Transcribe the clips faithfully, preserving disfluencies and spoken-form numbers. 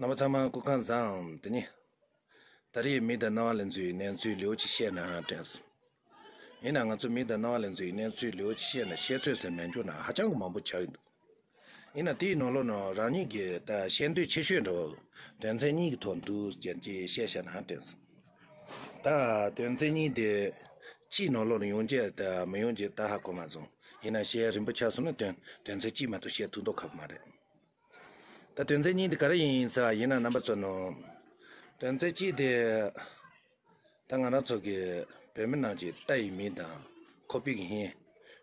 རྣམ་པ་ཚང་མ་སྐུ་ཁམས་བཟང་། དེ་ནི་ད་རེས་མི་དང་རྣ་བ་ལ་འཛུལ་བའི་གནས་ཚུལ་ལེའུ་གཅིག་བཤད་ན་དྲན་སོང་། ཡིན་ན་ང་ཚོ་མི་དང་རྣ་བ་ལ་འཛུལ་བའི་གནས་ཚུལ་ལེའུ་གཅིག་བཤད་ན་བཤད་ཚོད་ཟེར་མེད་འགྱུར་ན་ཧ་ཅང་གི་མང་པོ་ཆགས་ཡོད་འདུག། ཡིན་ན་དེའི་ནང་ལོགས་ནང་རང་ཉིད་ཀྱི་ད་ཤེས་འདོད་ཆེ་ཤོས་འདྲ་བོ་དོན་ཚན་གཉིས་ཀྱི་ཐོག་འདུག་ཅེས་ཅིག་བཤད་བཤད་ན་དྲན་སོང་། ད་དོན་ཚན་གཉིས་དེ་གཅིག་ནང་ལོགས་ནས་ཡོང་རྒྱུ་དང་མི་ཡོང་རྒྱུ་ད་ཧ་གོ་མ་སོང་། ཡིན་ན་བཤད་རིམ་པ་ཆ་སོང་ན་དོན་དོན་ཚན་གཅིག་མ་གཏོགས་བཤད་ཐུབ་མདོག་ཁ་པོ་མ་རེད། ད་དོན་ཚན་གཉིས་དེ་ག་རེ་ཡིན་ཟེར་བ་ཡིན་ན་རྣམ་པ་ཚོ་ནོ། དོན་ཚན་གཅིག་དེ་ད་ང་རང་ཚོ་གི་བོད་མི་རྣམས་ཀྱི་རྟ་ཡི་མིང་དང་ཁོག་པའི་གི་ཧིང་།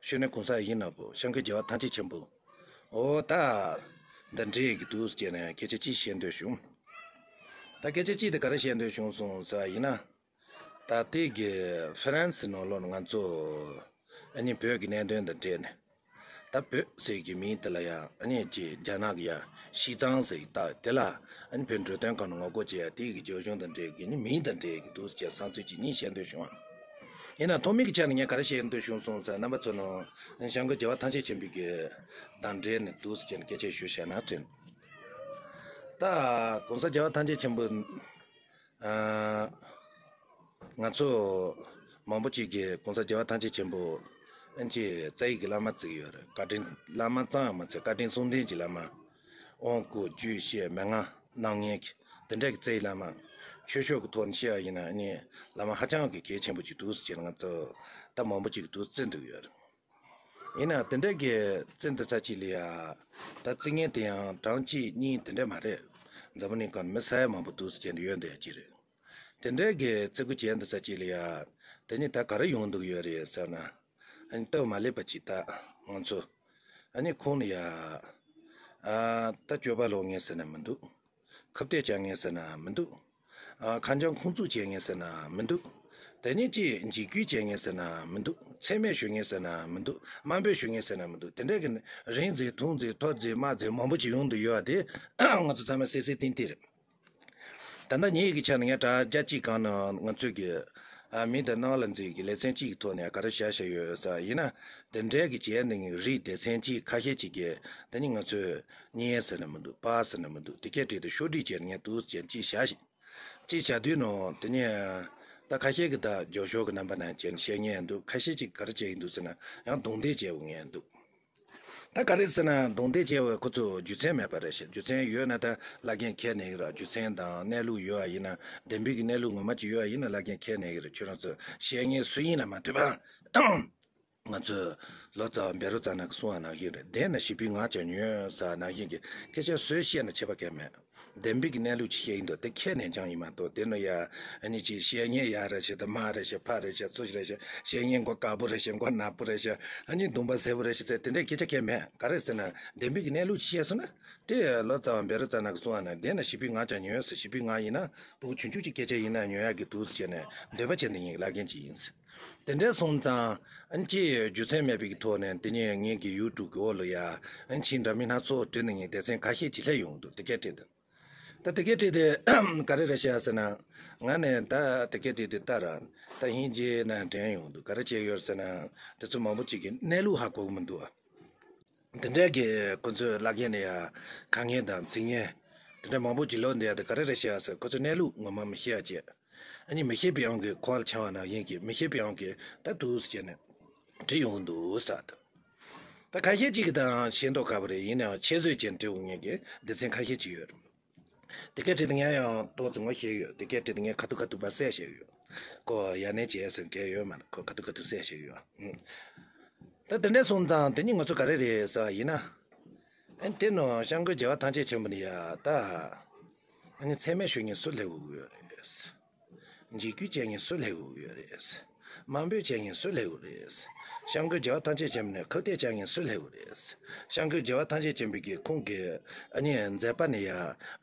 ཤུལ་ནས་གོང་ས་ཡིན་ནོ་བོ་སྐྱབས་མགོན་རྒྱལ་བ་ཐམས་ཅད་མཁྱེན་པ། འོ་ད་འདི་འདྲའི་གི་འདུག་ཟེར་ནས་སྐད་ཆ་གཅིག་བཤད་འདོད་བྱུང་། ད་སྐད་ཆ་གཅིག་དེ་ག་རེ་བཤད་འདོད་བྱུང་སོང་ཟེར་བ་ཡིན་ན། ད་ལྟའི་གི་ཧྥ་རན་སི་ནང་ལོགས་ང་ཚོ་ཨ་ནི་བོད་ཀྱི་གནད་དོན་དང་འབྲེལ་ནས། ད་བོད་ཟེར་གྱི་མིང་དེ་ལ་ཡང་ཨ་ནི་ཅིག་རྒྱ་ནག་གི་ཡང་ཤིས་ཙང་ཟེར་གྱི་ད་དེ་ལ་ཨ་ནི་བོད་འགྲོ་དོན་ཁང་ནས་ངོ་རྒོལ་བྱེད་ཡ་དེ་གི་རྒྱབ་ལྗོངས་དང་འབྲེལ་གྱི་ནི་མིང་དང་འབྲེལ་གྱི་འདུག་ཟེར་བསམ་ཚུལ་ཅིག་གཉིས་བཤད་འདོད་བྱུང་ཨ། ཡིན་ན་ཐོག་མའི་གི་ཆ་ནས་ངས་ག་རེ་བཤད་འདོད་བྱུང་སོང་ཟེར་རྣམ་པ་ཚོ་ནང་སྐྱབས་མགོན་རྒྱལ་བ་ཐམས་ཅད་མཁྱེན་པའི་གི་དང་འབྲེལ་ནས་འདུག་ཟེར་ནས་སྐད་ཆ་ཞུ་བྱས་ན་དྲན། ད་གོང་ས་རྒྱལ་བ་ཐམས་ཅད་མཁྱེན་པ། ཨ། ང་ཚོ་མང་པོ་ཅིག་གིས་གོང་ས་རྒྱལ་བ་ཐམས་ཅད་མཁྱེན་པ་ཨ་ནི་ཅིག་རྩ་བའི་གི་བླ་མ་བརྩི་གི་ཡོད་རེད། བཀའ་དྲིན་བླ་མ་ཙམ་ཡང་མ་ཚད་བཀའ་དྲིན་གསུམ་ལྡན་གྱི་བླ་མ། དབང་བསྐུར་རྒྱུད་བཤད་མན་ངག་གནང་མཁན་གྱི་དེ་འདྲ་གི་རྩ་བའི་བླ་མ། ཆོས་ཕྱོགས་ཀྱི་ཐོག་ནས་བཤད་པ་ཡིན་ན་ཨ་ནི་བླ་མ་ཧ་ཅང་གི་གལ་ཆེན་པོ་ཅིག་འདུག་ཟེར་ནས་ང་ཚོ་ད་མང་པོ་ཅིག་གིས་འདུག་བརྩི་འདུག་ཡོད་རེད། ཡིན་ན་དེ་འདྲ་གི་བརྩི་འདི་ཚ་ཅིག་ལ་ཡ། ད་བརྩི་མཁན་དེ་ཡང་གྲངས་གཅིག་གཉིས་དེ་འདྲ་མ་རེད། འཛམ་བུ་གླིང་སྒང་མི་ས་ཡ་མང་པོ་འདུག་ཟེར་གྱི་ཡོད་འདི་ཡ་གཅིག་རེད། དེ་འདྲ་གི་བརྩི་བཀུར་བྱས་འདི་ཚ་ཅིག་ལ་ཡ། དེ་ནི་ད་ག་རེ་ཡོང་འདུག་ཡོད་རེད་ཟེར་ན། ཨ་ནི་སྟབས་མ་ལེགས་པ་ཅིག་ད་ང་ཚོ་ཨ་ནི་ཁོང་ལ་ཡ། ཨ་ད་སྤྱོད་པ་ལོག་མཁན་ཟེར་ན་མི་འདུག། ཁ་གཏད་བཅག་མཁན་ཟེར་ན་མི་འདུག། ཨ་ཁ་འཇམ་ཁོང་ཚུགས་བྱེད་མཁན་ཟེར་ན་མི་འདུག། དེ་ནས་ཅིག་འཇིགས་སྐུལ་བྱེད་མཁན་ཟེར་ན་མི་འདུག། མཚན་སྨད་ཞུ་མཁན་ཟེར་ན་མི་འདུག། དམའ་འབེབས་ཞུ་མཁན་ཟེར་ན་མི་འདུག། དེ་འདྲ་གི་རིགས་འཛིན་ཐུགས་འཛིན་མཐོ་འཛིན་དམའ་འཛིན་མང་པོ་ཅིག་ཡོང་འདུག་ཡོད་པ་དེ་ང་ཚོ་ཚང་མས་གསལ་གསལ་ཏིང་ཏིང་རེད། ད་ལྟ་ངེད་ཀྱི་ཆ་ནས་ངས་དྲ་རྒྱ་གཅིག་སྒང་ནས་ང་ཚོས་ཀྱི་ཨ་མི་དང་རྣ་བ་ལ་འཛིན་གྱི་ལེ་ཚན་གཅིག་གི་ཐོག་ནས་ག་རེ་བྱ་བཞག་ཡོད་ཟེར་ཡིན་ན། དེ་འདྲའི་གི་བྱས་འདི་ངེད་རིགས་སྡེ་ཚན་གཅིག་ཁ་ཤས་ཅིག་གིས་དེ་ནི་ང་ཚོས་གཉེན་ཟེར་ན་མི་འདུག། པ་ཟེར་ན་མི་འདུག། དེ་སྐད་བྲིས་ཏེ་ཤོག་དྲིལ་བྱས་ངས་འདུག་ཅེས་གཅིག་བྱ་ཞིག། གཅིག་བྱ་དུས་ནང་དེ་ནས་ད་ཁ་ཤས་ཀྱིས་ད་རྒྱབ་ཤོག་གི་རྣམ་པ་ནང་བྱས་ནས་བཤད་མཁན་ཡང་འདུག། ཁ་ཤས་ཅིག་ག་རེ་བྱས་ཡིན་འདུག་ཟེར་ན་ཡང་རྡུང་རྡེག་བྱས་འོང་མཁན་ཡང་འདུག། ད་ག་རེ་ཟེར་ན་རྡུང་རྡེག་བྱས་པ་ཁོ་ཚོ་རྒྱུ་མཚན་མེད་པ་རེད་ཤག། རྒྱུ་མཚན་ཡོད་ན་ད་བླ་རྒན་ཁས་ལེན་གྱི་རེད། རྒྱུ་མཚན་དང་གནས་ལུགས་ཡོད་པ་ཡིན་ན་བདེན་པའི་གི་གནས་ལུགས་ངོ་མ་ཅིག་ཡོད་པ་ཡིན་ན་བླ་རྒན་ཁས་ལེན་གྱི་རེད། ཁྱོད་རང་ཚོ་བཤད་མཁན་སུ་ཡིན་ལ་མ་ལྟོས་པ། ང་ཚོས་ལོ་ཙཱ་བ་བཻ་རོ་ཙ་ན་གིས་གསུངས་པ་ནང་བཞིན་རེད། བདེན་ན་བྱིས་པའི་ངག་ཀྱང་ཉོན་ཟེར་བ་ནང་བཞིན་གྱི་སྐད་ཆ་སུས་བཤད་ན་ཁྱད་པར་གང་མེད། བདེན་པའི་གི་གནས་ལུགས་ཅིག་བཤད་ཡིན་འདུག། དེ་ཁས་ལེན་རྐྱང་ཡིན་མ་གཏོགས་དེ་ནི་ཡ་ཨ་ནི་ཅིག་བཤད་མཁན་ཡག་རེད་ཤག། ད་དམའ་རེད་ཤག། ཕར་རེད་ཤག། ཚུར་རེད་ཤག། བཤད་མཁན་མགོ་དཀར་པོ་རེད་ཤག། མགོ་ནག་པོ་རེད་ཤག། ཨ་ནི་གདོང་པ་སེར་པོ་རེད་ཤག་ཟེར་དེ་འདྲའི་སྐད་ཆ་གང་མེད། ག་རེ་ཟེར་ན་བདེན་པའི་གི་གནས་ལུགས་ཅིག་བཤད་སོང་ན་དེ་ལོ་ཙཱ་བ་བཻ་རོ་ཙ་ན་གིས་གསུངས་པ་ནང་བདེན་ན་བྱིས་པའི་ངག་ཀྱང་ཉོན་ཟེར། བྱིས་པའི་ངག་ཡིན་ན་ཕྲུ་གུ་ཆུང་ཆུང་ཅིག་སྐད་ཆ་ཡིན་ན་ཉོན་ཡག་གི་འདུག་ཟེར་ནས་འདོད་པ་བྱས་འདི་ངའི་བླ་རྒན་ཅིག་ཡིན་ཟེར། དེ་འདྲ་སོང་ཙང་ཨ་ནི་ཅིག་རྒྱུ་མཚན་མེད་པའི་གི་ཐོག་ནས་དེ་ནས་ངེད་ཀྱི་ཡུ་ཊུབ་གི་འོག་ལ་ཡ་ཨ་ནི་ཕྱིའི་འདྲ་མིན་སྣ་ཚོགས་བྲིས་ནས་ངས་སྡེ་ཚན་ཁ་ཤས་ཅིག་སླེབས་ཡོང་འདུག། དེ་སྐད་བྲིས་འདུག། ད་དེ་སྐད་བྲིས་དེ་ག་རེ་རེད་ཤག་ཟེར་ན། ང་ནས་ད་དེ་སྐད་བྲིས་དེ་ལྟ་ར། ད་ཧིན་རྗེ་ན་དྲན་ཡོང་འདུག། ག་རེ་བྱས་ཡོད་ཟེར་ན། དེ་ཚོ་མང་པོ་ཅིག་གིས་གནས་ལུགས་ཧ་གོ་གི་མི་འདུག་ཨ། དེ་འདྲའི་གི་ཁོ་ཚོའི་བླ་རྒན་ནས་ཡ་ཁ་ངན་དང་ཚིག་ངན་དེ་འདྲ་མང་པོ་ཅིག་ལབ་འདི་ཡ་དེ་ག་རེ་རེད་ཤག་ཟེར། ཁོ་ཚོ་གནས་ལུགས་ངོ་མ་མི་ཤེས་ཡ་བྱས། ཨ་ནི་མི་ཤེས་པའི་དབང་གིས་ཁོ་ལ་འཆང་བ་ནང་བཞིན་གྱི་མི་ཤེས་པའི་དབང་གིས་ད་འདུག་སེ་བྱས་ནས་བྲིས་ཡོང་འདུག་ཟེར། ད་ཁ་ཤས་ཅིག་གིས་ད་ཤེས་མདོག་ཁ་པོ་རེད། ཡིན་ནའང་ཁྱད་གསོད་བྱས་ནས་བྲིས་འོང་མཁན་གྱི་སྡེ་ཚན་ཁ་ཤས་ཅིག་ཡོད་རེད། དེ་སྐད་བྲིས་དེ་ངས་ཡང་ཏོག་ཙམ་ངོ་ཤེས་ཡོད། དེ་སྐད་བྲིས་དེ་ངས་ཁ་ཐུག་ཁ་ཐུག་པ་གསལ་བཤད་ཡོད། ཁོ་ཡ་ནས་བྱས་ཟེར་མཁན་ཡོད་མ་རེད། ཁོ་ཁ་ཐུག་ཁ་ཐུག་གསལ་བཤད་ཡོད། ཨང་། ད་དེ་འདྲ་སོང་ཙང་དེ་ནི་ང་ཚོ་ག་རེ་རེད་ཟེར་བ་ཡིན་ན། ཨ་ནི་དེ་ནང་སྐྱབས་མགོན་རྒྱལ་བ་ཐམས་ཅད་མཁྱེན་པ་ནི་ཡ་ད། ཨ་ནི་མཚན་སྨད་ཞུ་མཁན་སུ་སླེབས་ཡོད་རེད། འཇིགས་སྐུལ་བྱེད་མཁན་སུ་སླེབས་ཡོད་རེད། དམའ་འབེབས་བྱེད་མཁན་སུ་སླེབས་ཡོད་རེད། སྐྱབས་མགོན་རྒྱལ་བ་ཐམས་ཅད་མཁྱེན་པ་ནས་ཁ་གཏད་བཅག་མཁན་སུ་སླེབས་ཡོད་རེད། སྐྱབས་མགོན་རྒྱལ་བ་ཐམས་ཅད་མཁྱེན་པའི་གི་ཁོང་གི་ཨ་ནི་མཛད་པ་ནི་ཡ་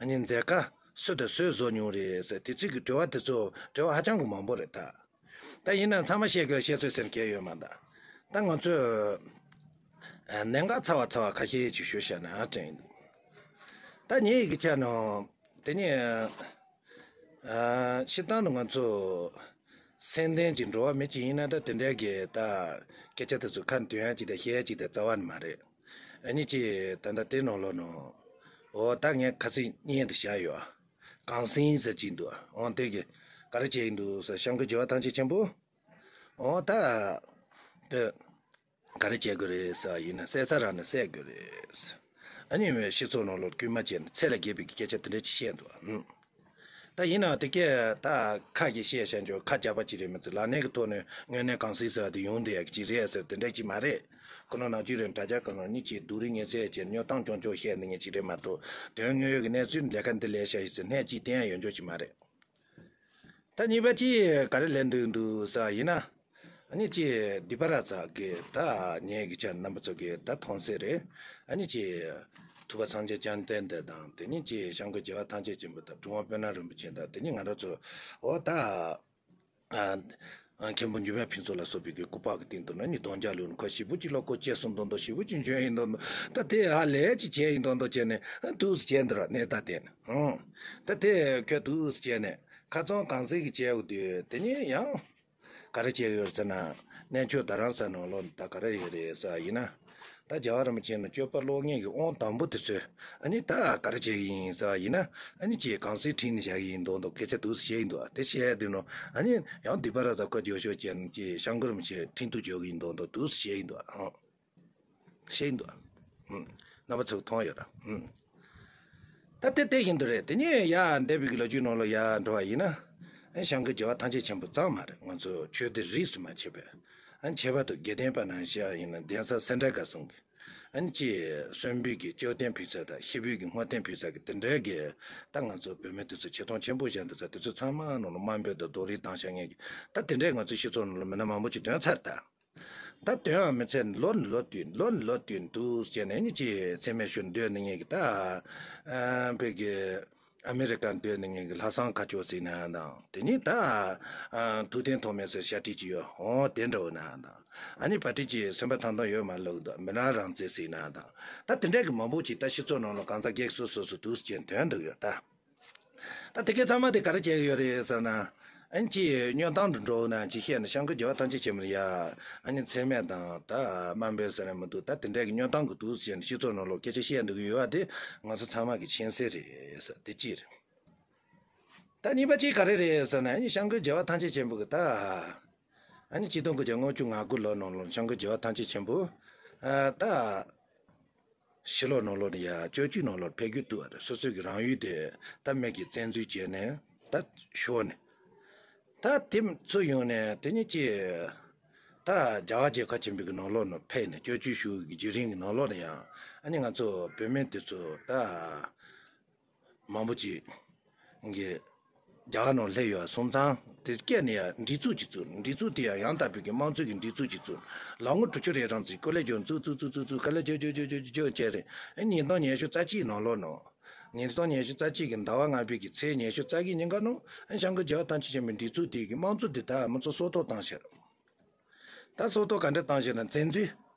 ཨ་ནི་མཛད་དཀའ་སུ་དང་སུས་བཟོ་མྱོང་རེད་ཟེར་དེ་ཚོའི་གི་དྲི་བ་དེ་ཚོ་དྲི་བ་ཧ་ཅང་གི་མང་པོ་རེད་ད། ད་ཡིན་ན་ཚང་མ་བཤད་དགོས་བཤད་ཚོད་ཟེར་མཁན་ཡོད་མ་ད། ད་ང་ཚོས་ཨ་གནད་འགག་ཚ་བ་ཚ་བ་ཁ་ཤས་ཅིག་ཞུ་བྱས་ན་དྲན་འདུག། ད་ངེད་ཀྱི་ཆ་ནས་དེ་ནས་ཨ་སྤྱིར་བཏང་དུ་ང་ཚོ་སེམས་ལྡན་གྱི་འགྲོ་བ་མི་གཅིག་ཡིན་ན་ད་དེ་འདྲའི་གི་ད་སྐད་ཆ་དེ་ཚོ་ཁ་ནས་འདོན་ཡ་གཅིག་དང་བཤད་ཡ་གཅིག་དེ་རྩ་བ་ནས་མ་རེད། ཨ་ནི་ཅི་ད་ལྟ་དེ་ནང་ལོགས་ནང་ འོ་ད་ངས་ཁ་སང་བརྙན་དུ་བཞག་ཡོད། གངས་སེང་ཟེར་གྱི་འདུག་འོ་དེ་གི་ག་རེ་བྱས་ཡིན་འདུག་ཟེར། སྐྱབས་མགོན་རྒྱལ་བ་ཐམས་ཅད་མཁྱེན་པ། འོ་ད་དེ་ག་རེ་བྱེད་དགོས་རེད་ཟེར་བ་ཡིན་ན། བསད་ས་རག་ན་བསད་དགོས་རེད། ཨ་ནི་སྤྱི་ཚོགས་ནང་ལོགས་རྐུན་མ་བྱས་ནས་ཚད་ལས་བརྒལ་བའི་སྐད་ཆ་དེ་འདྲ་ཅིག་བཤད་འདུག་ཨ། ད་ཡིན་ནའང་དེ་གས་ད་ཁ་གིས་བཤད་བཤད་འཇོག་ཁ་རྒྱག་པ་ཅིག་རེད་མ་གཏོགས། ལག་ལེན་གྱི་ཐོག་ནས་དངོས་གནས་གངས་སེང་ཟེར་བ་དེ་ཡོང་བསྡད་ཡག་ཅིག་རེད་ཟེར་དེ་འདྲ་ཅིག་མ་རེད། ཁོ་ན་ནང་ཆོས་རིག་དྲ་རྒྱ་གང་ལ་ནི་ཅིག་སྡུག་རུས་ངན་ཚད་ཅན་སྨྱོ་གཏམ་རྐྱང་རྐྱང་བཤད་ནི་ངན་ཅིག་རེད་མ་གཏོགས། དོན་དངོས་ཡོད་ཀྱི་གནས་ཚུལ་ལས་ཀ་འདི་ལས་བྱ་ཡིན་ཟེར་སྣེ་གཅིག་བསྟན་ཡ་ཡོད་འཇོག་ཅིག་མ་རེད། ད་གཉིས་པ་ཅིག་ག་རེ་ལབ་འདོད་འདུག་ཟེར་བ་ཡིན་ན། ཨ་ནི་ཅིག་དི་པ་ར་ཛ་གི་ད་ངེད་ཀྱི་ཆ་རྣམ་པ་ཚོ་གི་ད་མཐོང་གསལ་རེད། ཨ་ནི་ཅིག་ཐུབ་པ་སངས་རྒྱས་བཅོམ་ལྡན་འདས་དང་། དེ་ནི་ཅིག་སྐྱབས་མགོན་རྒྱལ་བ་ཐམས་ཅད་མཁྱེན་པ་དང་། གྲུབ་དབང་དཔལ་ནཱ་རིན་པོ་ཆེ་དང་། དེ་ནི་ང་རང་ཚོ་འོ་ད་ཨ་ཨ་མཁན་པོ་འཇམ་དབྱངས་ཕུན་ཚོགས་ལ་སོགས་པའི་གི་སྐུ་པར་གྱི་སྟེང་དུ་ན་ནི་གདོང་རྒྱག་ལུགས་ནི། ཁོ་ཞེ་པོ་ཅིག་བློ་ཁོག་སྐྱེས་སོང་མདོག་མདོག་ཞེ་པོ་ཅིག་འཇོན་ཡིན་མདོག་མདོག་ད་དེ་ཧ་ལས་ཅིག་བྱས་ཡིན་མདོག་མདོག་བྱས་ནས་འདུག་སེ་བྱས་འདུག་ར། གནས་སྟངས་དེ་ནི། ཨང་། ད་དེ་ཁོས་འདུག་སེ་བྱས་ནས་ཁ་རྩང་གངས་སེང་གི་བྱས་འོ་དུས་དེ་ནས་ཡང་ག་རེ་བྱས་ཡོད་ཟེར་ན། གནས་མཆོག་རྡ་རམ་ས་ནང་ལོགས་ད་ག་རེ་ཡོད་རེད་ཟེར་བ་ཡིན་ན། ད་རྒྱལ་བ་རིན་པོ་ཆེ་ནི་སྤྱོད་པ་སློབ་གཉེར་གྱི་དབང་དང་པོ་དེ་ཚོས་ཨ་ནི་ད་ག་རེ་བྱེད་ཀྱི་ཡིན་ཟེར་བ་ཡིན་ན། ཨ་ནི་ཅིག་གངས་སེང་ཁྲིད་ནས་བཞག་གི་ཡིན་མདོག་མདོག་སྐད་ཆ་འདུག་སེ་བཤད་ཀྱི་འདུག་དེ་བཤད་དུས་ནོ། ཨ་ནི་ཡང་དི་པ་ར་ཛ་ཁོ་རྒྱུགས་ཤོག་བྱས་ནས་ཅིག་སྐྱབས་མགོན་རིན་པོ་ཆེ་ཁྲིད་འདུག་འཇོག་གི་ཡིན་མདོག་མདོག་འདུག་སེ་བཤད་ཀྱི་འདུག་ཨ། བཤད་ཀྱི་འདུག་ཨ། ཨུམ། རྣམ་པ་ཚོས་མཐོང་ཡོད་ར། ཨུམ། ད་དེ་དེ་བཞིན་དུ་རེད། དེ་ནས་ཡར་འདས་པའི་གི་ལོ་རྒྱུས་ནང་ལ་ཡར་འགྲོ་བ་ཡིན་ན། ཨ་ནི་སྐྱབས་མགོན་རྒྱལ་བ་ཐམས་ཅད་མཁྱེན་པ་ཙམ་མ་རེད། ང་ཚོ་ཆོས་སྡེ་རིས་སུ་མ་ཆད་པའི། ཨ་ནི་ཁྱད་པར་དུ་དགེ་ལྡན་པ་ནང་བཞིན་ཡིན་ན་གདན་ས་སེ་འབྲས་དགའ་གསུམ་གྱི། ཨ་ནི་ཅིག་གསོན་པོའི་གི་བཅོམ་ལྡན་ཕུལ་ས་དང་། ཤི་བོའི་གི་བསྔོ་རྟེན་ཕུལ་ས་གི་དེ་འདྲའི་གི། ད་ང་ཚོ་བོད་མི་དེ་ཚོ་ཆེ་མཐོང་ཆེན་པོ་བཞག་འདུག་ས་དེ་ཚོ་ཚང་མ་ནང་ལ་དམའ་འབེབས་དང་རྡོག་རོལ་བཏང་བཞག་མཁན་གི། ད་དེ་འདྲའི་ང་ཚོ་སྤྱི་ཚོགས་ནང་ལ་མི་སྣ་མང་པོ་ཅིག་ཐོན་ཚར་ད། ད་དོན་ཡང་མི་ཚེ་ལོ་ནས་ལོ་བསྟུད། ལོ་ནས་ལོ་བསྟུད་འདུག་སེ་བྱས་ནས་ཨ་ནི་ཅིག་མཚན་སྨད་ཞུ་སྡོད་ནི་ངེད་ཀྱི་ད། ཨ་བོད་ཀྱི་ཨ་མི་རི་ཀར་སྡོད་ནི་ངེད་ཀྱི་ལྷ་བསང་ཁ་ཕྱོགས་ཟེར་ན་དང་། དེ་ནི་ད་ཨ་ཐུབ་བསྟན་ཐོགས་མེད་ཟེར་ཞབས་ཁྲིད་ཅིག་ཡོད། འོ་དེ་འདྲ་བོ་ན་དང་། ཨ་ནི་བ་ཏྲི་ཅིག་སེམས་པ་ཐང་ཐང་ཡོད་མ་ལུག་འདུག་མི་ལ་རང་བཙན་ཟེར་ན་དང་། ད་དེ་འདྲ་གི་མང་པོ་ཅིག་ད་སྤྱི་ཚོགས་ནང་ལ་གང་ཟག་སྒེར་སོ་སོ་སོ་འདུག་སེ་བྱས་ཐོན་འདུག་ཡོད་ད། ད་དེ་གའི་ཚང་མ་དེ་ག་རེ་བྱས་ཡོད་རེད་ཟེར་ན། ཨ་ནི་ཅིག་སྨྱོ་གཏམ་དུ་འགྲོ་ན་ཅིག་བཤད་ན། སྐྱབས་མགོན་རྒྱལ་བ་ཐམས་ཅད་མཁྱེན་པ་ཡ། ཨ་ནི་མཚན་སྨད་དང་ད་དམའ་འབེབས་ཟེར་ན་མི་འདུག་ད་དེ་འདྲ་གི་སྨྱོ་གཏམ་གི་འདུག་ཟེར་ནས་སྤྱི་ཚོགས་ནང་ལོགས་སྐད་ཆ་བཤད་འདུག་གི་ཡོད་པ་དེ་ང་ཚོ་ཚང་མ་གི་མཁྱེན་གསལ་རེད་ཟེར། དེ་གཅིག་རེད། ད་གཉིས་པ་གཅིག་ག་རེ་རེད་ཟེར་ན། ཨ་ནི་སྐྱབས་མགོན་རྒྱལ་བ་ཐམས་ཅད་མཁྱེན་པ་གི་ད། ཨ་ནི་ཆིག་སྟོང་དགུ་བརྒྱ་ལྔ་བཅུ་ང་དགུ་ལོ་ནང་ལོགས་སྐྱབས་མགོན་རྒྱལ་བ་ཐམས་ཅད་མཁྱེན་པ། ཨ་ད། ཕྱི་ལོགས་ནང་ལོགས་ནས་ཡ་སྤྱོད་ཚུལ་ནང་ལོགས་ཕེབས་རྒྱུ་འདུག་པ་རེད། སོ་སོའི་གི་རང་ཡུལ་དེ་ད་མི་གིས་བཙན་འཛུལ་བྱས་ནས་ད་ཤོར་ནས། ད་དེ་ཚོ་ཡོང་ནས་དེ་ནི་ཅི། ད་རྒྱ་གར་རྒྱལ་ཁབ་ཆེན་པོའི་གི་ནང་ལོགས་ནས་ཕེབས་ནས་སྤྱོད་ཚུལ་ཞུ་གི་བརྒྱུད་རིམ་གི་ནང་ལོགས་ནས་ཡང་ཨ་ནི་ང་ཚོ་བོད་མི་དེ་ཚོ་ད་མང་པོ་ཅིག་གི་རྒྱ་གར་ནང་སླེབས་ཡོད་སོང་ཙང་། དེ་སྐད་ནས་ཡང་སྒྲིག་འཛུགས་ཅིག་བཙུགས། སྒྲིག་འཛུགས་དེ་ཡང་ཡང་དག་པའི་གི་དམངས་གཙོའི་གི་སྒྲིག་འཛུགས་ཅིག་བཙུགས། ལོ་ངོ་དྲུག་ཅུ་རེ་གྲངས་ཙམ་སྐོར་ལས་བྱུང་བཙུགས་བཙུགས་བཙུགས་བཙུགས་བཙུགས་ག་ལེར་བྱས་བྱས་བྱས་བྱས་བྱས་བྱས་རེད། ཨ་ཉིས་སྟོང་ཉི་ཤུ་རྩ་གཅིག་ནང་ལོགས་ནང་། ཉིས་སྟོང་ཉི་ཤུ་རྩ་གཅིག་གི་ཟླ་བ་ལྔ་པའི་གི་ཚེས་ཉི་ཤུ་རྩ་གཅིག་ཉིན་ཀ་ནང་ཨ་སྐྱབས་མགོན་རྒྱལ་བ་ཐམས་ཅད་མཁྱེན་པའི་སྒྲིག་འཛུགས་དེ་གི་དམངས་གཙོ་དེ་དག་མི་ཚོ་སྲོག་ཐོག་བཏང་ཤག་ད་སྲོག་ཐོག་ག་འདྲ་བཏང་ཤག་ན་བཙན་འཛུལ།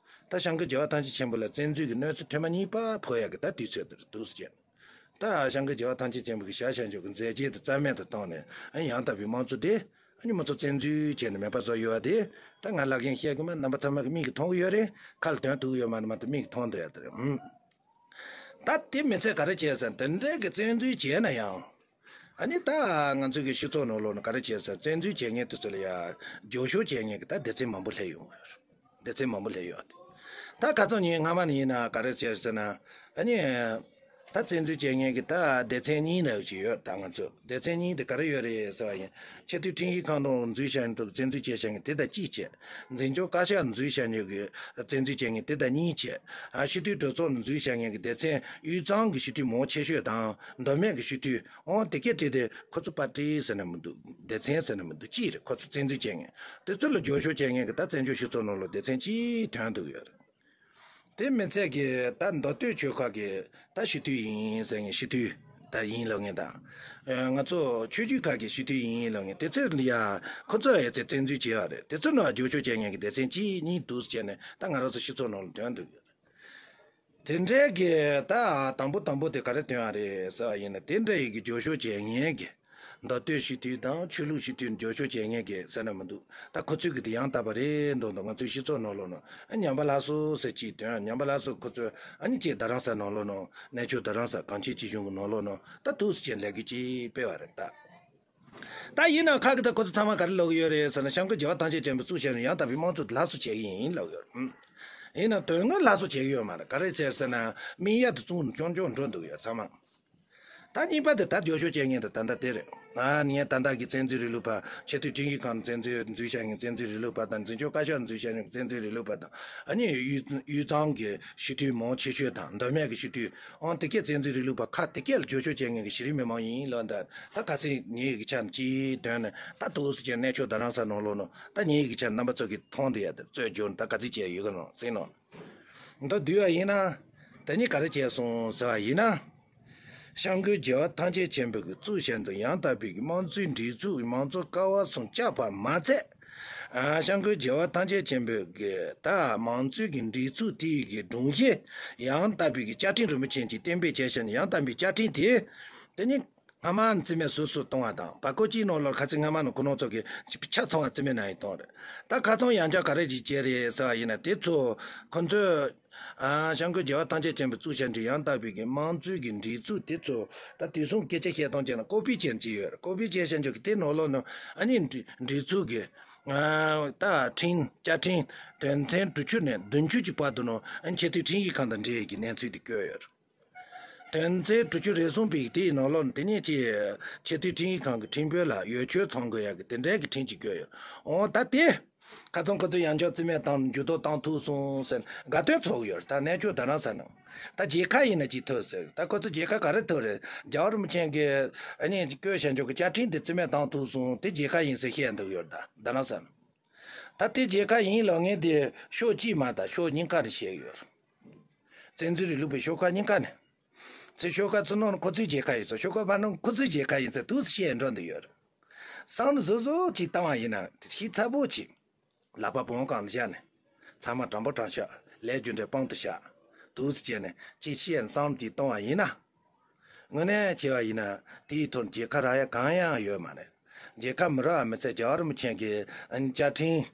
ད་སྐྱབས་མགོན་རྒྱལ་བ་ཐམས་ཅད་མཁྱེན་པ་ལ་བཙན་འཛུལ་གྱི་གནོད་འཚེ་ཐེངས་མ་གཉིས་པ་ཕོག་ཡག་གི་ད་དུས་ཚོད་དེར་འདུག་ཟེར། ད་སྐྱབས་མགོན་རྒྱལ་བ་ཐམས་ཅད་མཁྱེན་པ་གི་ཞལ་བཞེས་འཇོག་གི་མཛད་རྗེས་དེ་རྩ་མེད་དུ་བཏང་ནས། ཨ་ཡང་དག་པའི་དམངས་གཙོ་དེ་ཨ་ནི་མི་ཚོ་བཙན་འཛུལ་བྱས་ནས་མེད་པ་བཟོ་ཡོད་པ་དེ། ད་ང་ལབ་མཁན་བཤད་གི་མ་རྣམ་པ་ཚང་མ་གི་མིག་གིས་མཐོང་གི་ཡོད་རེད། ཁ་ལ་དོན་ཐུག་གི་ཡོད་མ་རེད་མ་གཏོགས་མིག་གིས་མཐོང་བསྡད་ཡོད་དེ་རེད། ཨུམ། ད་དེ་མི་ཚད་ག་རེ་བྱས་ཟེར་ན། དེ་འདྲའི་གི་བཙན་འཛུལ་བྱས་ན་ཡང་། ཨ་ནི་ད་ང་ཚོ་གི་སྤྱི་ཚོགས་ནང་ལོགས་ན་ག་རེ་བྱས་ཟེར་ན། བཙན་འཛུལ་བྱེད་མཁན་དེ་ཚོ་ལ་ཡ་རྒྱབ་སྐྱོར་བྱེད་མཁན་གི་ད་སྡེ་ཚན་མང་པོ་སླེབས་ཡོང་གི་ཡོད་རེད། སྡེ་ཚན་མང་པོ་སླེབས་ཡོད་རེད། ད་ཁ་སང་ཉིན་སྔ་མ་ནས་ཡིན་ན་ག་རེ་བྱས་ཟེར་ན། ཨ་ནི་ད་བཙན་འཛུལ་བྱེད་མཁན་གི་ད་སྡེ་ཚན་གཉིས་ལ་ཅིག་ཡོད། ད་ང་ཚོ་སྡེ་ཚན་གཉིས་དེ་ག་རེ་ཡོད་རེད་ཟེར་བ་ཡིན། སྤྱི་འཐུས་ཁྲིམས་ཞིབ་ཁང་ནང་འཛུལ་བྱས་འདུག་བཙན་འཛུལ་བྱས་བཞག་མཁན་དེ་དང་གཅིག་བྱས། འཛིན་སྐྱོང་བཀའ་ཤག་འཛུལ་བྱས་མཁན་གི་བཙན་འཛུལ་བྱས་མཁན་དེ་དང་གཉིས་བྱས། ཨ་སྤྱི་འཐུས་གྲོས་ཚོགས་ནང་འཛུལ་བྱས་མཁན་གི་སྡེ་ཚན་དབུས་གཙང་གི་སྤྱི་འཐུས་མང་ཆེ་ཤོས་དང་མདོ་སྨད་གི་སྤྱི་འཐུས། འོ་དེ་སྐད་བྲིས་ཏེ་ཁོ་ཚོ་པར་ཊི་ཟེར་ན་མི་འདུག་སྡེ་ཚན་ཟེར་ན་མི་འདུག་གཅིག་རེད། ཁོ་ཚོ་བཙན་འཛུལ་བྱས་མཁན་དེ་ཚོ་ལ་རྒྱབ་སྐྱོར་བྱས་མཁན་གི་ད་བཙན་བྱོལ་སྤྱི་ཚོགས་ནང་ལ་སྡེ་ཚན་གཅིག་ཐོན་འདུག་ཡོད་རེད། དེ་མི་ཚད་ཀྱི་ད་མདོ་སྟོད་ཆོལ་ཁ་གི་ད་སྤྱི་འཐུས་ཡིན་ཟེར་མཁན་སྤྱི་འཐུས་ད་ཡིན་ལབ་མཁན་དང་། ཨ་ང་ཚོ་ཆོས་བརྒྱུད་ཁག་གི་སྤྱི་འཐུས་ཡིན་ལབ་མཁན་དེ་ཚོ་ལ་ཡ་ཁོ་ཚོ་ཡ་ཚེ་བཙན་འཛུལ་བྱས་པ་རེད། དེ་ཚོ་ནང་རྒྱབ་སྐྱོར་བྱས་མཁན་གི་སྡེ་ཚན་གཅིག་གཉིས་འདུག་བྱས་ནས་ད་ང་རང་ཚོ་སྤྱི་ཚོགས་ནང་ལ་ཐོན་འདུག་ཡོད་རེད། དེ་འདྲའི་གི་ད་དང་པོ་དང་པོ་དེ་ག་རེ་ཐོན་པ་རེད་ཟེར་བ་ཡིན་ན། དེ་འདྲ་ཡི་གི་རྒྱབ་སྐྱོར་བྱེད་མཁན་གི་ མདོ་སྟོད་སྤྱི་འཐུས་དང་ཆོས་ལུགས་སྤྱི་འཐུས་འགྱུར་བཅོས་བྱེད་མཁན་གྱི་ཟེར་ན་མི་འདུག་ད་ཁོ་ཚོས་གི་དེ་ཡང་དག་པ་རེད་འདུག་འདུག་ང་ཚོའི་སྤྱི་ཚོགས་ནང་ལོགས་ནང་ཨ་ཉམས་པ་སླར་གསོ་ཟེར་གཅིག་དོན་ཉམས་པ་སླར་གསོ་ཁོ་ཚོས་ཨ་ནི་གཅིག་རྡ་རམ་ས་ནང་ལོགས་ནང་གནས་མཆོག་རྡ་རམ་ས་གངས་ཅན་སྐྱིད་གཤོངས་གི་ནང་ལོགས་ནང་ད་ཐུགས་སུ་ཆེ་ལས་འགུལ་གཅིག་སྤེལ་བ་རེད་ད། ད་ཡིན་ན་ཁ་གི་ད་ཁོ་ཚོ་ཚང་མ་ག་རེ་ལབ་གི་ཡོད་རེད་ཟེར་ན་སྐྱབས་མགོན་རྒྱལ་བ་ཐམས་ཅད་མཁྱེན་པའི་གཙུག་བྱས་ནས་ཡང་དག་པའི་དམངས་གཙོ་དེ་སླར་གསོ་བྱེད་ཀྱི་ཡིན་ལབ་ཡོད་རེད། ཡིན་ན་དོན་དངོས་སླར་གསོ་བྱེད་ཀྱི་ཡོད་མ་རེད། ག་རེ་བྱས་ཟེར་ན་མིང་ཡ་དེ་བཙུགས་ནས་སྐྱོན་སྐྱོན་འགྲོ་འདུག་ཡོད་ཚང་མ། ད་གཉིས་པ་དེ་ད་འགྱུར་བཅོས་བྱེད་མཁན་དེ་ད་ལྟ་དེ་རེད། ཨ་ངས་ད་ལྟ་གི་བཙན་འཛུལ་རིང་ལུགས་པ་ཆེས་མཐོའི་ཁྲིམས་ཞིབ་ཁང་བཙན་འཛུལ་འཛུལ་བྱ་མཁན་བཙན་འཛུལ་རིང་ལུགས་པ་དང་འཛིན་སྐྱོང་བཀའ་ཤག་འཛུལ་བྱ་མཁན་བཙན་འཛུལ་རིང་ལུགས་པ་དང་ཨ་ནི་ཡུལ་ཡུལ་ཚང་གི་སྤྱི་འཐུས་མང་ཆེ་ཤོས་དང་མདོ་སྨད་ཀྱི་སྤྱི་འཐུས་ཨང་དེ་གས་བཙན་འཛུལ་རིང་ལུགས་པ་ཁག་དེ་གས་ལ་འགྱུར་བཅོས་བྱེད་མཁན་གྱི་གཞི་རིམ་མི་མང་ཡིན་ལབ་འདུག་ད་ག་ཚོད་ངེད་ཀྱི་ཆ་ནས་ཅིའི་དོན་ནས་ད་ཐུགས་སུ་ཆེ་གནས་མཆོག་རྡ་རམ་ས་ནང་ལོགས་ནང་ད་ངེད་ཀྱི་ཆ་ནས་རྣམ་པ་ཚོ་གིས་མཐོང་བསྡད་ཡ་དེ་རྩོད་རྒྱུ་ད་ག་ཚོད་བྱས་ཡོད་གི་ནང་ཟིན་ནོ། མདོར་བསྡུས་པ་ཡིན་ན། དེ་ཉིད་ག་རེ་བྱས་སོང་ཟེར་བ་ཡིན་ན། སྐྱབས་མགོན་རྒྱལ་བ་ཐམས་ཅད་མཁྱེན་པའི་གི་གཙུག་བྱས་འདུག་ཡང་དག་པའི་གི་དམངས་གཙོའི་སྒྲིག་འཛུགས་མང་གཙོ་ཀ་བ་གསུམ་བཅའ་བ་མ་ཚད། ཨ་སྐྱབས་མགོན་རྒྱལ་བ་ཐམས་ཅད་མཁྱེན་པའི་གི་ད་མང་གཙོའི་གི་སྒྲིག་འཛུགས་དེའི་གི་སྒྲོམ་གཞི་ཡང་དག་པའི་གི་བཅའ་ཁྲིམས་རིན་པོ་ཆེ་ཅིག་གཏན་འབེབས་བྱས་ཤིང་ཡང་དག་པའི་བཅའ་ཁྲིམས་དེ། དེ་ཉིད་སྔ་མ་ནས་རྩིས་མེད་སོ་སོར་གཏོང་བ་དང་བར་སྐོར་གཅིག་ནང་ལོགས་ཁ་ཚིག་སྔ་མ་ནས་ཁོ་རང་ཚོ་གི་ཆ་ཚང་བ་རྩིས་མེད་ནང་ཡིན་གཏོང་རེད། ད་ཁ་ཚང་ཡང་བསྐྱར་ག་རེ་ཅིག་བྱས་རེད་ཟེར་བ་ཡིན་ན་དེ་ཚོ་ཁོ་ཚོས་ཨ་སྐྱབས་མགོན་རྒྱལ་བ་ཐམས་ཅད་མཁྱེན་པའི་གཙུག་བྱས་འདུག་ཡང་དག་པའི་གི་དམངས་གཙོའི་གི་སྒྲིག་འཛུགས་དེ་ཚོ་ད་དུས་གསུམ་སྐད་ཆ་བཤད་སྟངས་བྱས་ན་ཀོ་པི་བྱས་ནས་ཅིག་ཡོད་རེད། ཀོ་པི་བྱས་བཞག་འཇོག་གི་དེ་ནང་ལོགས་ནང་ཨ་ནི་སྒྲིག་སྒྲིག་འཛུགས་གི་ཨ་ད་ཁྲིམས་བཅའ་ཁྲིམས་དོན་ཚན་དྲུག་ཅུ་ནས་བདུན་ཅུ་གི་བར་དུ་ནང་ཨ་ནི་ཆེས་མཐོའི་ཁྲིམས་ཞིབ་ཁང་དང་འབྲེལ་ཡོད་ཀྱི་གནས་ཚུལ་དེ་བཀོད་ཡོད་རེད། དོན་ཚན་དྲུག་ཅུ་རེ་གསུམ་པའི་དེའི་ནང་ལོགས་ནས་དེ་ནས་ཀྱི་ཆེས་མཐོའི་ཁྲིམས་ཞིབ་ཁང་གི་ཁྲིམས་དཔོན་ལ་འོས་ཆོས་ཚང་དགོས་ཡག་གི་དེ་འདྲའི་གི་ཁྲིམས་ཅིག་བཀོད་ཡོད། འོ་ད་དེ་ཁ་ཚང་ཁོ་ཚོ་ཡང་བསྐྱར་རྩིས་མེད་བཏང་འགྱུར་ལྡོག་བཏང་ཐུབ་སོང་ཟེར་དགའ་སྟོན་ཚོགས་ཡོད། ད་གནས་མཆོག་རྡ་རམ་ས་ནང་ད་མཇལ་ཁ་ཡིན་ན་ཅིག་ཐུབ་ཟེར། ད་ཁོ་ཚོ་མཇལ་ཁ་ག་རེ་ཐུབ་རེད། རྒྱལ་བ་རིན་པོ་ཆེ་གི་ཨ་ནི་བཀོད་བཞག་འཇོག་གི་བཅའ་ཁྲིམས་དེ་རྩིས་མེད་བཏང་ཐུབ་སོང་དེ་མཇལ་ཁ་ཡིན་ཟེར་བཤད་འདུག་ཡོད། ད་རྡ་རམ་ས་ནང་ད་དེ་མཇལ་ཁ་ཡིན་ལབ་མཁན་དེ་ཕྱོགས་གཅིག་མ་གཏོགས་ཕྱོགས་གཉིས་ཀ་ནས་བཤད་ཡོད། བཙན་འཛུལ་རིང་ལུགས་པའི་ཤོག་ཁག་གཉིས་ཀ་ནས། ཚེ་ཤོག་ཁག་ཚུར་ནང་ཁོ་ཚོའི་མཇལ་ཁ་ཡིན་ཙང་ཤོག་ཁག་ཕར་ནང་ཁོ་ཚོའི་མཇལ་ཁ་ཡིན་ཙང་དུས་སུ་བཤད་འགྲོ་འདི་ཡོད་རེད། བསམ་བློ་བཟོ་བཟོ་ཅིག་བཏང་བ་ཡིན་ན་ཤི་ཚ་པོ་ཅིག་ལག་པ་བོང་གང་ལ་བཞག་ནས། ཚང་མ་དྲང་པོ་དྲང་བཞག་ལས་རྒྱུ་འབྲས་དཔང་དུ་བཞག་དུས་སུ་བྱས་ནས་ཅིག་བཤད་ནས་བསམ་བློ་ཅིག་བཏང་བ་ཡིན་ན། དངོས་གནས་བྱས་པ་ཡིན་ན་དེའི་ཐོག་མཇལ་ཁ་རག་ཡ་གང་ཡང་ཡོད་མ་རེད། མཇལ་ཁ་མི་རག་པ་མི་ཚད་རྒྱལ་བ་རིན་པོ་ཆེ་གི་བཅའ་ཁྲིམས།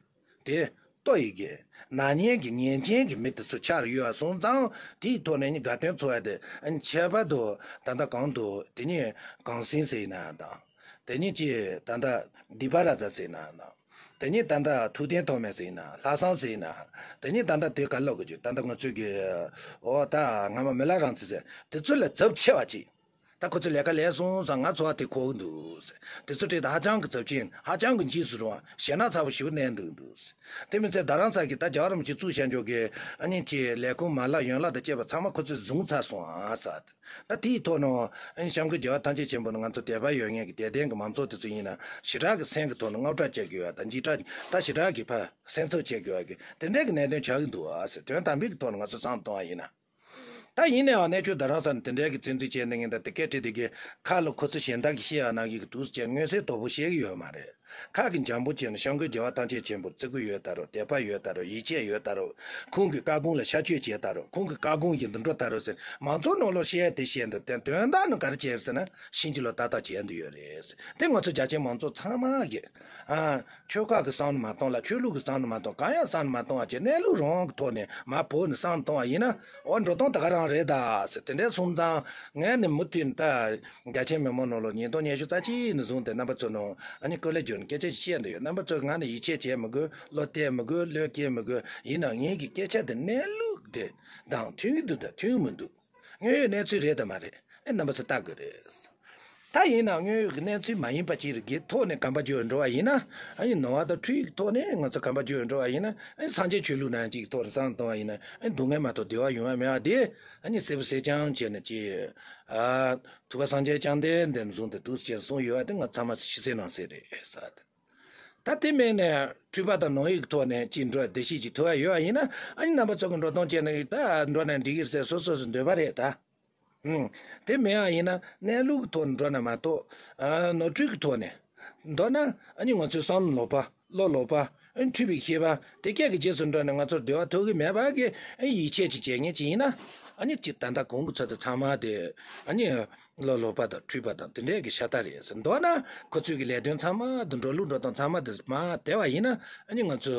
དེ་གཏོར་ཡི་གེ་ན་ཉན་གྱི་ཉན་མཁན་གྱི་མི་དེ་ཚོ་ཆགས་ཡོད་པ་སོང་ཙང་དེའི་ཐོག་ནས་ནི་དགའ་སྟོན་འཚོགས་ཡ་དེ་ཁྱད་པར་དུ་ད་ལྟ་གང་དུ་དེ་ཉིད་གངས་སེང་ཟེར་ཡིན་ན་དང་། དེ་ཉིད་ཀྱི་ད་ལྟ་སྡིག་པ་ར་ཛ་ཟེར་ཡིན་ན་དང་། དེ་ཉིད་ད་ལྟ་ཐུབ་བསྟན་ཐོགས་མེད་ཟེར་ཡིན་ན་ལྷ་བསང་ཟེར་ཡིན་ན། དེ་ཉིད་ད་ལྟ་དེ་ག་ལོག་གི་ད་ལྟ་ང་ཚོས་ཀྱི་ཨོ་ད་སྔ་མ་མི་ལ་རང་ཚེ་ཟེར་དེ་ཚོ་ལས་ཚབས་ཆེ་བ་ཅིག་ད་ཁོ་ཚོ་ལས་ཀ་ལས་སོང་ཙང་ང་ཚོ་བ་དེ་གོ་གི་འདུག་དེ་ཚོ་བྲིས་ད་ཧ་ཅང་གི་ཚབས་ཆེན་ཧ་ཅང་གི་འཇིགས་སུ་རུང་བ་ཞེད་སྣང་ཚ་པོ་ཞེ་པོ་གནས་འདུག་འདུག་དེ་མི་ཚད་རྡ་རམ་ས་གི་ད་རྒྱལ་བ་རིན་པོ་ཆེ་གཙུག་བྱས་འཇོག་གི་ཨ་ནི་ཀྱི་ལས་ཁུངས་མ་ལག་ཡོན་ལག་དང་བཅས་པ་ཚང་མ་ཁོ་ཚོས་བཟུང་ཚར་སོང་ཨ་ས། ད་དེའི་ཐོག་ནང་ཨ་ནི་སྐྱབས་མགོན་རྒྱལ་བ་ཐམས་ཅད་མཁྱེན་པ་ནི་ང་ཚོ་དད་པ་ཡོད་མཁན་གྱི་དད་ལྡན་གྱི་མང་ཚོགས་དེ་ཚོ་ཡིན་ན་ཞེ་དྲག་གི་སེམས་ཀྱི་ཐོག་ནས་དངངས་སྐྲག་བྱེད་ཀྱི་ཡོད་ད་འཇིགས་སྐྲག་ད་ཞེ་དྲག་གི་ཕ་སེམས་ཚོར་བྱེད་ཀྱི་ཡོད་གི་དེ་འདྲའི་གི་གནད་དོན་ཆགས་ཀྱི་འདུག་ཨ་ཟེར་དོན་དམ་པའི་གི་ཐོག་ནས་ང་ཚོ་བསམ་བཏང་བ་ཡིན་ན། ད་ཡིན་ནའང་གནས་མཆོག་རྡ་རམ་ས་ནས་དེ་འདྲའི་གི་བཙན་འཛུལ་བྱས་ནས་ངས་ད་དེ་སྐད་བྲིས་དེ་གི་ཁ་ལ་ཁོ་ཚོ་གཞན་དག་གི་བཤད་ཡ་ནང་གི་དུས་ཚོད་མངོན་གསལ་དོད་པོ་བཤད་གི་ཡོད་མ་རེད། ཁ་གི་འཇམ་པོ་བྱས་ནས་སྐྱབས་མགོན་རྒྱལ་བ་ཐམས་ཅད་མཁྱེན་པར་བརྩི་བཀུར་ཡོད་ད་རོ། དད་པ་ཡོད་ད་རོ། ཡིད་ཆེས་ཡོད་ད་རོ། ཁོང་གི་བཀའ་དགོངས་ལ་ཤར་བསྐྱོད་བྱས་ད་རོ། ཁོང་གི་བཀའ་དགོངས་བཞིན་དུ་འགྲོ་ད་རོ་ཟེར་མང་ཚོགས་ནང་ལོགས་བཤད་དེ་བཤད་འདུག་དེ་དོན་དག་ནི་ག་རེ་བྱས་ཟེར་ན་ཕྱིན་ཅི་ལོག་ཏག་ཏག་བྱས་འདུག་ཡོད་རེད། དེ་ང་ཚོ་རྒྱ་ཆེ་མང་ཚོགས་ཚང་མ་གི་ཨ། ཆོལ་ཁ་གི་བསམ་བློ་མ་གཏོང་ལ་ཆོས་ལུགས་ཀྱི་བསམ་བློ་མ་གཏོང་གང་ཡང་བསམ་བློ་མ་གཏོང་བ་བྱས་གནས་ལུགས་རང་གི་ཐོག་ནས་མ་བོས་ནས་བསམ་བློ་གཏོང་བ་ཡིན་ན་འོ་འགྲོ་སྟངས་ད་ག་རང་རེད་ད་ཟེར་དེ་འདྲའི་སོང་ཙང་ངས་ནི་མུ་མཐུད་ནས་ད་རྒྱ་ཆེ་མི་མང་ནང་ལོགས་ཉིས་སྟོང་ཉི་ཤུ་རྩ་གཅིག་ནས་བཟུང་སྟེ་རྣམ་པ་ཚོ་ནང་ཨ་ནི་སྐུ་ལས་བསྒྱུར་ནས་སྐད་ཆ་བཤད་འདི་ཡོད། རྣམ་པ་ཚོ་ང་ནི་ཡིད་ཆེས་བྱེད་མི་དགོས། བློ་གཏད་མི་དགོས། བློས་འགེལ་མི་དགོས། ཡིན་ནའང་ངེད་ཀྱི་སྐད་ཆ་དེ་གནས་ལུགས་དེ་དང་མཐུན་གྱི་འདུག་དང་མཐུན་གྱི་མི་འདུག་དངོས་ཡོད་གནས་ཚུལ་རེད་དམ་མ་རེད་ཨེ་རྣམ་པ་ཚོ་ལྟ་དགོས་རེད། ད་ཡིན་ན་དངོས་ཡོད་ཀྱི་གནས་ཚུལ་མ་ཡིན་པ་ཅིག་རིགས་ཀྱི་ཐོག་ནས་གོམ་པ་བརྒྱུད་འགྲོ་བ་ཡིན་ན་ཨ་ནི་ནོར་བ་དང་འཁྲུལ་གྱི་ཐོག་ནས་ང་ཚོ་གོམ་པ་བརྒྱུད་འགྲོ་བ་ཡིན་ན་ཨ་ནི་སངས་རྒྱས་ཆོས་ལུགས་ནང་གཅིག་གི་ཐོག་ནས་བསམ་བཏང་བ་ཡིན་ན་ཨ་ནི་སྡུག་བསྔལ་མ་གཏོགས་བདེ་བ་ཡོང་བ་མེད་པ་དེ་ཨ་ནི་གསལ་པོ་གསལ་རྐྱང་བྱས་ནས་ཀྱི་ཨ་ཐུབ་པ་སངས་རྒྱས་བཅོམ་ལྡན་འདས་ནས་བཟུང་སྟེ་འདུག་ཅེས་གསུངས་ཡོད་པ་དེ་ང་ཚང་མ་ཤེས་གསལ་ནང་གསལ་རེད་ས། ད་དེ་མིན་ནས་འཁྲུལ་པ་དང་ནོར་བུའི་ཐོག་ནས་ཅིག་འགྲོ་བདེ་སྐྱིད་ཅིག་ཐོབ་ཡ་ཡོད་པ་ཡིན་ན་ཨ་ནི་རྣམ་པ་ཚོ་གི་འགྲོ་སྟངས་བྱས་ནས་ད་འགྲོ་ན་འགྲིག་གི་རེད་ཟེར་སོ་སོ་སོའི་འདོད་པ་རེད་ད། ཨུམ། དེ་མིན་པ་ཡིན་ན་གནས་ལུགས་ཀྱི་ཐོག་ནས་འགྲོ་ན་མ་གཏོགས་ཨ་ནོར་འཁྲུལ་གྱི་ཐོག་ནས་འགྲོ་ན་ཨ་ནི་ང་ཚོའི་བསམ་བློ་ལོག་པ་བློ་ལོག་པ་ འཁྲུལ་པའི་ཤེས་པ་དེ་སྐད་ཀྱི་རྗེས་སུ་འགྲོ་ནས་ང་ཚོར་བདེ་བ་ཐོབ་ཀྱི་མེད་པ་གི་ཡིད་ཆེས་ཅིག་བྱེད་མཁན་ཅིག་ཡིན་ན། ཨ་ནི་ཅིག་ད་ལྟ་གོང་གི་ཚོད་དུ་ཚང་མ་དེ་ཨ་ནི་བློ་ལོག་པ་དང་འཁྲུལ་པ་དང་དེ་འདྲས་ཀྱི་ཤ་སྟག་རེད་ཟེར། མདོར་ན་ཁོ་ཚོའི་གི་ལས་དོན་ཚང་མ་དུ་འགྲོ་ལུགས་འགྲོ་སྟངས་ཚང་མ་དུ་མ་བལྟས་པ་ཡིན་ན། ཨ་ནི་ང་ཚོ་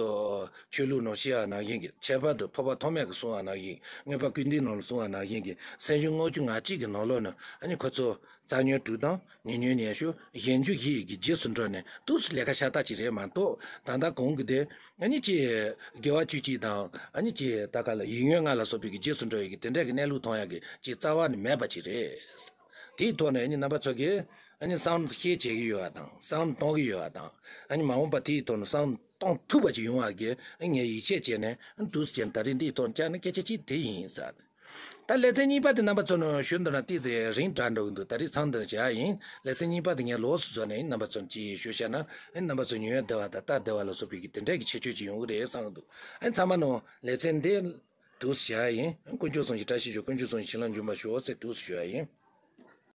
ཆོས་ལུགས་ནང་བཤད་པ་ནང་བཞིན་གྱི་ཁྱད་པར་དུ་འཕགས་པ་ཐོགས་མེད་ཀྱིས་གསུངས་པ་ནང་བཞིན། མངོན་པ་ཀུན་བདེའི་ནང་ལ་གསུངས་པ་ནང་བཞིན་གྱི་སེམས་བྱུང་ལྔ་བཅུ་ང་གཅིག་གི་ནང་ལོགས་ནས་ཨ་ནི་ཁོ་ཚོ་རྩ་ཉོན་དྲུག་དང་ཉེ་ཉོན་ཉི་ཤུ་གཞན་འགྱུར་བཞི་ཡི་གི་རྗེས་སུ་འགྲོ་ནས་འདུག་སེ་ལས་ཀ་ཤ་སྟག་ཅིག་རེད་མ་གཏོགས། ད་ལྟ་གོང་གི་དེ་ཨ་ནི་ཅི་དགེ་བ་བཅུ་གཅིག་དང་ཨ་ནི་ཅི་ད་ག་ལ་ཡིད་ཉོན་ལྔ་ལ་སོགས་པའི་གི་རྗེས་སུ་འགྲོ་ཡི་གི་དེ་འདྲ་གི་གནས་ལུགས་མཐོང་ཡག་གི་ཅི་རྩ་བ་ནས་མེད་པ་ཅིག་རེད། དེའི་ཐོག་ནས་ཨ་ནི་རྣམ་པ་ཚོ་གིས་ཨ་ནི་བསམ་བློ་ཤེས་བྱེད་ཀྱི་ཡོད་པ་དང་བསམ་བློ་གཏོང་གི་ཡོད་པ་དང་། ཨ་ནི་མ་འོངས་པ་དེའི་ཐོག་ནས་བསམ་བློ་གཏོང་ཐུབ་པ་ཅིག་ཡོང་བ་གི་ངས་ཡིད་ཆེས་བྱས་ནས་འདུག་སེ་བྱས་ནས་ད་རེས་འདིའི་ཐོག་བཅར་ན་སྐད་ཆ་ཅིག་དེ་ཡིན་ཟེར། ད་ལེ་ཚན་གཉིས་པ་དེ་རྣམ་པ་ཚོ་ནང་ཞུ་འདོད་ན་ཏོག་ཙམ་རིང་དྲགས་འགྲོ་གི་འདུག་ད་རེས་མཚམས་འདིར་བཞག་ཡིན། ལེ་ཚན་གཉིས་པ་དེ་ངས་ལོགས་སུ་བཟོས་ནས་རྣམ་པ་ཚོར་ཅིག་ཞུ་བྱས་ན། ཨ་ནི་རྣམ་པ་ཚོ་ཉན་ཡ་བདེ་བ་དང་ལྟ་བདེ་བ་ལ་སོགས་པའི་གི་དེ་འདྲ་གི་ཁྱད་ཆོས་ཅིག་ཡོང་གི་རེད་བསམ་གི་འདུག་ཨ་ནི་ཚང་མ་ནང་ལེ་ཚན་འདི་འདུག་སེ་བཞག་ཡིན། དཀོན་མཆོག་གསུམ་གྱི་བཀྲ་ཤིས་ཤོག་དཀོན་མཆོག་གསུམ་གྱི་བྱིན་རླབས་འབྱུང་བར་ཤོག་ཟེར་འདུག་སེ་ཞུ་ཡ་ཡིན།